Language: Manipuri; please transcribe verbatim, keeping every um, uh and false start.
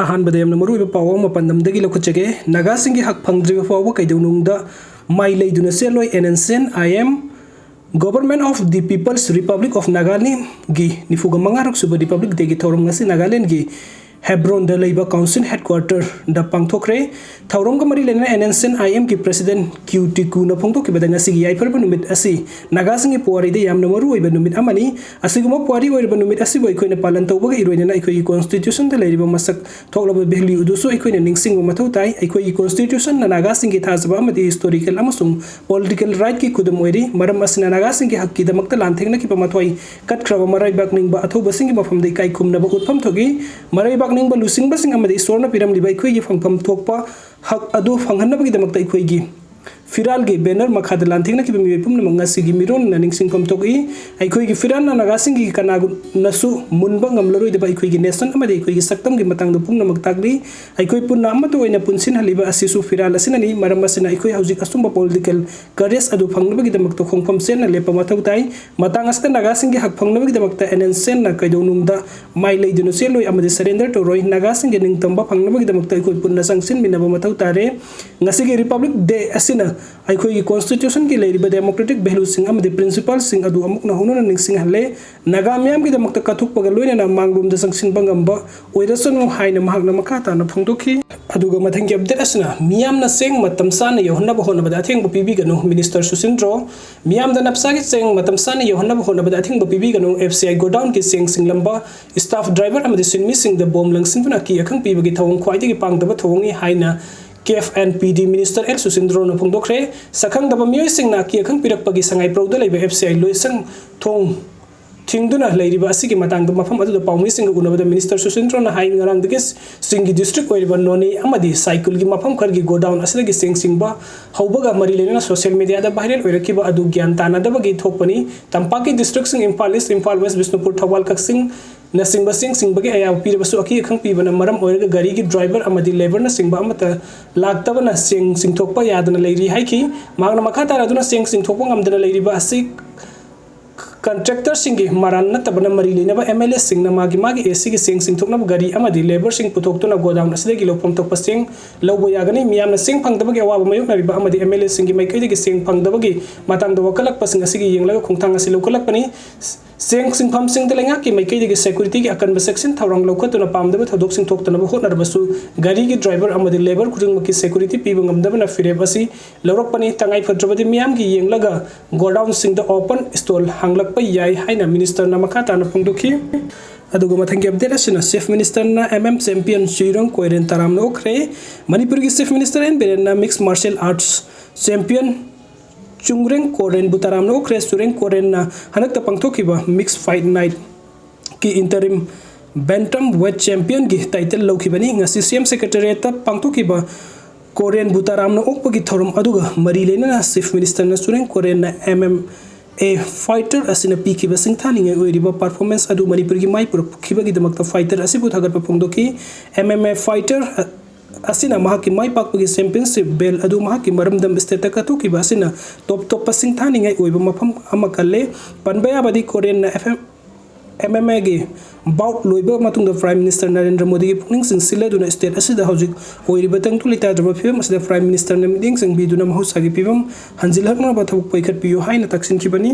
ꯑꯍꯥꯟꯕꯗ ꯌꯥꯝꯅ ꯃꯔꯨꯑꯣꯏꯕ ꯄꯥꯎ ꯑꯃ ꯄꯥꯟꯗꯝꯗꯒꯤ ꯂꯧꯈꯠꯆꯒꯦ꯫ ꯅꯥꯒꯥꯁꯤꯡꯒꯤ ꯍꯛ ꯐꯪꯗ꯭ꯔꯤꯕ ꯐꯥꯎꯕ ꯀꯩꯗꯧꯅꯨꯡꯗ ꯃꯥꯏ ꯂꯩꯗꯨꯅ ꯆꯦꯜꯂꯣꯏ꯫ N S N I M, Government of the People's Republic of Nagaland ꯒꯤ ꯅꯤꯐꯨꯒ ꯃꯉꯥꯔꯛ ꯁꯨꯕ Republic Day ꯒꯤ ꯊꯧꯔꯝ ꯉꯁꯤ ꯅꯥꯒꯥꯂꯦꯟꯒꯤ ꯍꯦꯕ꯭ꯔꯣꯟꯗ ꯂꯩꯕ Council Headquarter ꯗ ꯄꯥꯡꯊꯣꯛꯈ꯭ꯔꯦ꯫ ꯊꯧꯔꯝꯒ ꯃꯔꯤ ꯂꯩꯅꯅ N S N I M ꯒꯤ President Kyu Tiku ꯅ ꯐꯣꯡꯗꯣꯛꯈꯤꯕꯗ, ꯉꯁꯤꯒꯤ ꯌꯥꯏꯐꯔꯕ ꯅꯨꯃꯤꯠ ꯑꯁꯤ ꯅꯥꯒꯥꯁꯤꯡꯒꯤ ꯄꯨꯋꯥꯔꯤꯗ ꯌꯥꯝꯅ ꯃꯔꯨꯑꯣꯏꯕ ꯅꯨꯃꯤꯠ ꯑꯃꯅꯤ꯫ ꯑꯁꯤꯒꯨꯝꯕ ꯄꯨꯋꯥꯔꯤ ꯑꯣꯏꯔꯕ ꯅꯨꯃꯤꯠ ꯑꯁꯤꯕꯨ ꯑꯩꯈꯣꯏꯅ ꯄꯥꯂꯟ ꯇꯧꯕꯒ ꯏꯔꯣꯏꯅꯅ ꯑꯩꯈꯣꯏꯒꯤ Constitution ꯗ ꯂꯩꯔꯤꯕ ꯃꯁꯛ ꯊꯣꯛꯂꯕ value ꯑꯗꯨꯁꯨ ꯑꯩꯈꯣꯏꯅ ꯅꯤꯡꯁꯤꯡꯕ ꯃꯊꯧ ꯇꯥꯏ꯫ ꯑꯩꯈꯣꯏꯒꯤ Constitution ꯅ ꯅꯥꯒꯥꯁꯤꯡꯒꯤ ꯊꯥꯖꯕ ꯑꯃꯗꯤ historical ꯑꯃꯁꯨꯡ political right ꯀꯤ ꯈꯨꯗꯝ ꯑꯣꯏꯔꯤ꯫ ꯃꯔꯝ ꯑꯁꯤꯅ ꯅꯥꯒꯥꯁꯤꯡꯒꯤ ꯍꯛꯀꯤꯗꯃꯛꯇ ꯂꯥꯟꯊꯦꯡꯅꯈꯤꯕ ꯃꯊ꯭ꯋꯥꯏ ꯀꯠꯈ꯭ꯔꯕ ꯃꯔꯩꯕꯥꯛ ꯅꯤꯡꯕ ꯑꯊꯧꯕꯁꯤꯡꯒꯤ ꯃꯐꯝꯗ ꯏꯀꯥꯏ ꯈꯨꯝꯅꯕ ꯎꯠꯐꯝ ꯊꯣꯛꯏ꯫ ꯃꯔꯩꯕꯥꯛ ꯅꯤꯡꯕ ꯂꯨꯆꯤꯡꯕꯁꯤꯡ ꯑꯃꯗꯤ ꯏꯁꯣꯔꯅ ꯄꯤꯔꯝꯂꯤꯕ ꯑꯩꯈꯣꯏꯒꯤ ꯐꯪꯐꯝ ꯊꯣꯛꯄ ꯍꯛ ꯑꯗꯨ ꯐꯪꯍꯟꯅꯕꯒꯤꯗꯃꯛꯇ ꯑꯩꯈꯣꯏꯒꯤ ꯐꯤꯔꯥꯜꯒꯤ banner ꯃꯈꯥꯗ ꯂꯥꯟꯊꯦꯡꯅꯈꯤꯕ ꯃꯤꯑꯣꯏ ꯄꯨꯝꯅꯃꯛ ꯉꯁꯤꯒꯤ ꯃꯤꯔꯣꯟꯅ ꯅꯤꯡꯁꯤꯡꯐꯝ ꯊꯣꯛꯏ꯫ ꯑꯩꯈꯣꯏꯒꯤ ꯐꯤꯔꯥꯜꯅ ꯅꯥꯒꯥꯁꯤꯡꯒꯤ ꯀꯅꯥꯒꯨꯝꯅꯁꯨ ꯃꯨꯟꯕ ꯉꯝꯂꯔꯣꯏꯗꯕ ꯑꯩꯈꯣꯏꯒꯤ nation ꯑꯃꯗꯤ ꯑꯩꯈꯣꯏꯒꯤ ꯁꯛꯇꯝꯒꯤ ꯃꯇꯥꯡꯗ ꯄꯨꯝꯅꯃꯛ ꯇꯥꯛꯂꯤ꯫ ꯑꯩꯈꯣꯏ ꯄꯨꯟꯅ ꯑꯃꯠꯇ ꯑꯣꯏꯅ ꯄꯨꯟꯁꯤꯟꯍꯜꯂꯤꯕ ꯑꯁꯤꯁꯨ ꯐꯤꯔꯥꯜ ꯑꯁꯤꯅꯅꯤ꯫ ꯃꯔꯝ ꯑꯁꯤꯅ ꯑꯩꯈꯣꯏ ꯍꯧꯖꯤꯛ ꯑꯆꯨꯝꯕ political courage ꯑꯗꯨ ꯐꯪꯅꯕꯒꯤꯗꯃꯛꯇ ꯈꯣꯡꯐꯝ ꯆꯦꯠꯅ ꯂꯦꯞꯄ ꯃꯊꯧ ꯇꯥꯏ꯫ ꯃꯇꯥꯡ ꯑꯁꯤꯗ ꯅꯥꯒꯥꯁꯤꯡꯒꯤ ꯍꯛ ꯐꯪꯅꯕꯒꯤꯗꯃꯛꯇ N S N ꯅ ꯀꯩꯗꯧꯅꯨꯡꯗ ꯃꯥꯏ ꯂꯩꯗꯨꯅ ꯆꯦꯜꯂꯣꯏ ꯑꯃꯗꯤ surrender ꯇꯧꯔꯣꯏ꯫ ꯅꯥꯒꯥꯁꯤꯡꯒꯤ ꯅꯤꯡꯇꯝꯕ ꯐꯪꯅꯕꯒꯤꯗꯃꯛꯇ ꯑꯩꯈꯣꯏ ꯄꯨꯟꯅ ꯆꯪꯁꯤꯟꯃꯤꯟꯅꯕ ꯃꯊꯧ ꯇꯥꯔꯦ꯫ ꯉꯁꯤꯒꯤ Republic Day ꯑꯁꯤꯅ ꯑꯩꯈꯣꯏꯒꯤ Constitution ꯒꯤ ꯂꯩꯔꯤꯕ democratic value ꯁꯤꯡ ꯑꯃꯗꯤ principle ꯁꯤꯡ ꯑꯗꯨ ꯑꯃꯨꯛ ꯍꯟꯅ ꯍꯧꯅꯅ ꯅꯤꯡꯁꯤꯡꯍꯜꯂꯦ꯫ ꯅꯥꯒꯥ ꯃꯤꯌꯥꯝꯒꯤꯗꯃꯛꯇ ꯀꯠꯊꯣꯛꯄꯒ ꯂꯣꯏꯅꯅ ꯃꯥꯡꯂꯣꯝꯗ ꯆꯪꯁꯤꯟꯕ ꯉꯝꯕ ꯑꯣꯏꯔꯁꯅꯨ ꯍꯥꯏꯅ ꯃꯍꯥꯛꯅ ꯃꯈꯥ ꯇꯥꯅ ꯐꯣꯡꯗꯣꯛꯈꯤ꯫ ꯑꯗꯨꯒ ꯃꯊꯪꯒꯤ update ꯑꯁꯤꯅ, ꯃꯤꯌꯥꯝꯅ ꯆꯦꯡ ꯃꯇꯝ ꯆꯥꯅ ꯌꯧꯍꯟꯅꯕ ꯍꯣꯠꯅꯕꯗ ꯑꯊꯦꯡꯕ ꯄꯤꯕꯤꯒꯅꯨ, Minister ꯁꯨꯁꯤꯟꯗ꯭ꯔꯣ꯫ ꯃꯤꯌꯥꯝꯗ ꯅꯞꯁꯥꯒꯤ ꯆꯦꯡ ꯃꯇꯝ ꯆꯥꯅ ꯌꯧꯍꯟꯅꯕ ꯍꯣꯠꯅꯕꯗ ꯑꯊꯤꯡꯕ ꯄꯤꯕꯤꯒꯅꯨ꯫ F C I godown ꯒꯤ ꯆꯦꯡ ꯁꯤꯡꯂꯝꯕ staff, driver ꯑꯃꯗꯤ ꯁꯤꯟꯃꯤꯁꯤꯡꯗ bomb ꯂꯪꯁꯤꯟꯗꯨꯅ ꯑꯀꯤ ꯑꯈꯪ ꯄꯤꯕꯒꯤ ꯊꯧꯑꯣꯡ ꯈ꯭ꯋꯥꯏꯗꯒꯤ ꯄꯥꯡꯗꯕ ꯊꯧꯑꯣꯡꯅꯤ ꯍꯥꯏꯅ C A F and P D Minister L ꯁꯨꯁꯤꯟꯗ꯭ꯔꯣꯅ ꯐꯣꯡꯗꯣꯛꯈ꯭ꯔꯦ꯫ ꯁꯛꯈꯪꯗꯕ ꯃꯤꯑꯣꯏꯁꯤꯡꯅ ꯑꯀꯤ ꯑꯈꯪ ꯄꯤꯔꯛꯄꯒꯤ ꯁꯉꯥꯏꯄ꯭ꯔꯧꯗ ꯂꯩꯕ F C I ꯂꯣꯏꯁꯪ ꯊꯣꯡ ꯊꯤꯡꯗꯨꯅ ꯂꯩꯔꯤꯕ ꯑꯁꯤꯒꯤ ꯃꯇꯥꯡꯗ ꯃꯐꯝ ꯑꯗꯨꯗ ꯄꯥꯎꯃꯤꯁꯤꯡꯒ ꯎꯅꯕꯗ Minister ꯁꯨꯁꯤꯟꯗ꯭ꯔꯣꯅ ꯍꯥꯏ, ꯉꯔꯥꯡꯗꯒꯤ ꯆꯤꯡꯒꯤ district ꯑꯣꯏꯔꯤꯕ ꯅꯣꯅꯦ ꯑꯃꯗꯤ ꯁꯥꯏꯀꯨꯜꯒꯤ ꯃꯐꯝ ꯈꯔꯒꯤ godown ꯑꯁꯤꯗꯒꯤ ꯆꯦꯡ ꯆꯤꯡꯕ ꯍꯧꯕꯒ ꯃꯔꯤ ꯂꯩꯅꯅ social media ꯗ viral ꯑꯣꯏꯔꯛꯈꯤꯕ ꯑꯗꯨ ꯒ꯭ꯌꯥꯟ ꯇꯥꯅꯗꯕꯒꯤ ꯊꯣꯛꯄꯅꯤ꯫ ꯇꯝꯄꯥꯛꯀꯤ district ꯁꯤꯡ, ꯏꯝꯐꯥꯜ East, ꯏꯝꯐꯥꯜ West, ꯕꯤꯁꯅꯨꯄꯨꯔ, ꯊꯧꯕꯥꯜ, ꯀꯛꯆꯤꯡ ꯅꯆꯤꯡꯕꯁꯤꯡ ꯆꯤꯡꯕꯒꯤ ꯑꯌꯥꯕ ꯄꯤꯔꯕꯁꯨ, ꯑꯀꯤ ꯑꯈꯪ ꯄꯤꯕꯅ ꯃꯔꯝ ꯑꯣꯏꯔꯒ ꯒꯥꯔꯤꯒꯤ driver ꯑꯃꯗꯤ labour ꯅꯆꯤꯡꯕ ꯑꯃꯠꯇ ꯂꯥꯛꯇꯕꯅ ꯆꯦꯡ ꯆꯤꯡꯊꯣꯛꯄ ꯌꯥꯗꯅ ꯂꯩꯔꯤ ꯍꯥꯏꯈꯤ꯫ ꯃꯍꯥꯛꯅ ꯃꯈꯥ ꯇꯥꯔꯗꯨꯅ, ꯆꯦꯡ ꯆꯤꯡꯊꯣꯛꯄ ꯉꯝꯗꯅ ꯂꯩꯔꯤꯕ ꯑꯁꯤ ꯀꯟꯇ꯭ꯔꯦꯛꯇꯔꯁꯤꯡꯒꯤ ꯃꯔꯥꯜ ꯅꯠꯇꯕꯅ ꯃꯔꯤ ꯂꯩꯅꯕ ꯑꯦꯝ ꯑꯦꯜ ꯑꯦꯁꯤꯡꯅ ꯃꯥꯒꯤ ꯃꯥꯒꯤ ꯑꯦ ꯁꯤꯒꯤ ꯆꯦꯡ ꯆꯤꯡꯊꯣꯛꯅꯕ ꯒꯥꯔꯤ ꯑꯃꯗꯤ ꯂꯦꯕꯔꯁꯤꯡ ꯄꯨꯊꯣꯛꯇꯨꯅ ꯒꯣꯗꯥꯎꯟ ꯑꯁꯤꯗꯒꯤ ꯂꯧꯐꯝ ꯊꯣꯛꯄ ꯆꯦꯡ ꯂꯧꯕ ꯌꯥꯒꯅꯤ꯫ ꯃꯤꯌꯥꯝꯅ ꯆꯦꯡ ꯐꯪꯗꯕꯒꯤ ꯑꯋꯥꯕ ꯃꯥꯌꯣꯛꯅꯔꯤꯕ ꯑꯃꯗꯤ ꯑꯦꯝ ꯑꯦꯜ ꯑꯦꯁꯤꯡꯒꯤ ꯃꯥꯏꯀꯩꯗꯒꯤ ꯆꯦꯡ ꯐꯪꯗꯕꯒꯤ ꯃꯇꯥꯡꯗ ꯋꯥꯀꯠꯂꯛꯄꯁꯤꯡ ꯑꯁꯤꯒꯤ ꯌꯦꯡꯂꯒ ꯈꯣꯡꯊꯥꯡ ꯑꯁꯤ ꯂꯧꯈꯠꯂꯛꯄꯅꯤ꯫ ꯆꯦꯡ ꯆꯤꯡꯐꯝꯁꯤꯡꯗ ꯂꯩꯉꯥꯛꯀꯤ ꯃꯥꯏꯀꯩꯗꯒꯤ ꯁꯦꯀ꯭ꯌꯨꯔꯤꯇꯤꯒꯤ ꯑꯀꯟꯕ ꯆꯦꯛꯁꯤꯟ ꯊꯧꯔꯥꯡ ꯂꯧꯈꯠꯇꯨꯅ ꯄꯥꯝꯗꯕ ꯊꯧꯗꯣꯛꯁꯤꯡ ꯊꯣꯛꯇꯅꯕ ꯍꯣꯠꯅꯔꯕꯁꯨ ꯒꯥꯔꯤꯒꯤ ꯗ꯭ꯔꯥꯏꯚꯔ ꯑꯃꯗꯤ ꯂꯦꯕꯔ ꯈꯨꯗꯤꯡꯃꯛꯀꯤ ꯁꯦꯀ꯭ꯌꯨꯔꯤꯇꯤ ꯄꯤꯕ ꯉꯝꯗꯕꯅ ꯐꯤꯔꯦꯞ ꯑꯁꯤ ꯂꯧꯔꯛꯄꯅꯤ꯫ ꯇꯉꯥꯏ ꯐꯗ꯭ꯔꯕꯗꯤ ꯃꯤꯌꯥꯝꯒꯤ ꯌꯦꯡꯂꯒ ꯒꯣꯗꯥꯎꯟꯁꯤꯡꯗ ꯑꯣꯄꯟ ꯁ꯭ꯇꯣꯜ ꯍꯥꯡꯂꯛꯄ ꯌꯥꯏ ꯍꯥꯏꯅ ꯃꯤꯅꯤꯁꯇꯔꯅ ꯃꯈꯥ ꯇꯥꯅ ꯐꯣꯡꯗꯣꯛꯈꯤ꯫ ꯑꯗꯨꯒ ꯃꯊꯪꯒꯤ ꯑꯞꯗꯦꯠ ꯑꯁꯤꯅ ꯆꯤꯐ ꯃꯤꯅꯤꯁꯇꯔꯅ M M champion Chuirong Koiren ꯇꯔꯥꯝꯅ ꯑꯣꯛꯈ꯭ꯔꯦ꯫ ꯃꯅꯤꯄꯨꯔꯒꯤ ꯆꯤꯐ ꯃꯤꯅꯤꯁꯇꯔ ꯑꯦꯟ ꯕꯤꯔꯦꯟꯅ mix martial arts champion Chungreng ꯀꯣꯔꯦꯟꯕꯨ ꯇꯔꯥꯝꯅ ꯑꯣꯛꯈ꯭ꯔꯦ꯫ ꯆꯨꯔꯦꯡ ꯀꯣꯔꯦꯟꯅ ꯍꯟꯗꯛꯇ ꯄꯥꯡꯊꯣꯛꯈꯤꯕ ꯃꯤꯛꯁ ꯐꯥꯏꯠ ꯅꯥꯏꯠꯀꯤ ꯏꯟꯇꯔꯤꯝ ꯕꯦꯟꯇꯝ ꯋꯦꯠ ꯆꯦꯝꯄꯤꯌꯟꯒꯤ ꯇꯥꯏꯇꯜ ꯂꯧꯈꯤꯕꯅꯤ꯫ ꯉꯁꯤ ꯁꯤ ꯑꯦꯝ ꯁꯦꯀ꯭ꯔꯦꯇꯔꯤꯌꯦꯠꯇ ꯄꯥꯡꯊꯣꯛꯈꯤꯕ ꯀꯣꯔꯦꯟꯕꯨ ꯇꯔꯥꯝꯅ ꯑꯣꯛꯄꯒꯤ ꯊꯧꯔꯝ ꯑꯗꯨꯒ ꯃꯔꯤ ꯂꯩꯅꯅ ꯆꯤꯐ ꯃꯤꯅꯤꯁꯇꯔꯅ ꯆꯨꯔꯦꯡ ꯀꯣꯔꯦꯟꯅ ꯑꯦꯝ ꯑꯦꯝ ꯑꯦ ꯐꯥꯏꯇꯔ ꯑꯁꯤꯅ ꯄꯤꯈꯤꯕ ꯁꯤꯡꯊꯥꯅꯤꯡꯉꯥꯏ ꯑꯣꯏꯔꯤꯕ ꯄꯔꯐꯣꯔꯃꯦꯟꯁ ꯑꯗꯨ ꯃꯅꯤꯄꯨꯔꯒꯤ ꯃꯥꯏ ꯄꯨꯔꯛꯈꯤꯕꯒꯤꯗꯃꯛꯇ ꯐꯥꯏꯇꯔ ꯑꯁꯤꯕꯨ ꯊꯥꯒꯠꯄ ꯐꯣꯡꯗꯣꯛꯈꯤ꯫ ꯑꯦꯝ ꯑꯦꯝ ꯑꯦ ꯐꯥꯏꯇꯔ ꯑꯁꯤꯅ ꯃꯍꯥꯛꯀꯤ ꯃꯥꯏ ꯄꯥꯛꯄꯒꯤ ꯆꯦꯝꯄꯤꯌꯟꯁꯤꯞ ꯕꯦꯜ ꯑꯗꯨ ꯃꯍꯥꯛꯀꯤ ꯃꯔꯝꯗꯝ ꯁ꯭ꯇꯦꯠꯇ ꯀꯠꯊꯣꯛꯈꯤꯕ ꯑꯁꯤꯅ ꯇꯣꯞ ꯇꯣꯞꯄ ꯁꯤꯡꯊꯥꯅꯤꯡꯉꯥꯏ ꯑꯣꯏꯕ ꯃꯐꯝ ꯑꯃ ꯀꯜꯂꯦ꯫ ꯄꯟꯕ ꯌꯥꯕꯗꯤ ꯀꯣꯔꯦꯟꯅ ꯑꯦꯐ ꯑꯦꯝ ꯑꯦꯝ ꯑꯦꯝ ꯑꯦꯒꯤ ꯕꯥꯎꯠ ꯂꯣꯏꯕ ꯃꯇꯨꯡꯗ ꯄ꯭ꯔꯥꯏꯝ ꯃꯤꯅꯤꯁꯇꯔ ꯅꯔꯦꯟꯗ꯭ꯔ ꯃꯣꯗꯤꯒꯤ ꯄꯨꯛꯅꯤꯡ ꯆꯤꯡꯁꯤꯜꯂꯗꯨꯅ ꯁ꯭ꯇꯦꯠ ꯑꯁꯤꯗ ꯍꯧꯖꯤꯛ ꯑꯣꯏꯔꯤꯕ ꯇꯪꯗꯨ ꯂꯩꯇꯥꯗ꯭ꯔꯕ ꯐꯤꯕꯝ ꯑꯁꯤꯗ ꯄ꯭ꯔꯥꯏꯝ ꯃꯤꯅꯤꯁꯇꯔꯅ ꯃꯤꯠꯌꯦꯡ ꯆꯪꯕꯤꯗꯨꯅ ꯃꯍꯧꯁꯥꯒꯤ ꯐꯤꯕꯝ ꯍꯟꯖꯤꯜꯂꯛꯅꯕ ꯊꯕꯛ ꯄꯥꯏꯈꯠꯄꯤꯌꯨ ꯍꯥꯏꯅ ꯇꯛꯁꯤꯟꯈꯤꯕꯅꯤ꯫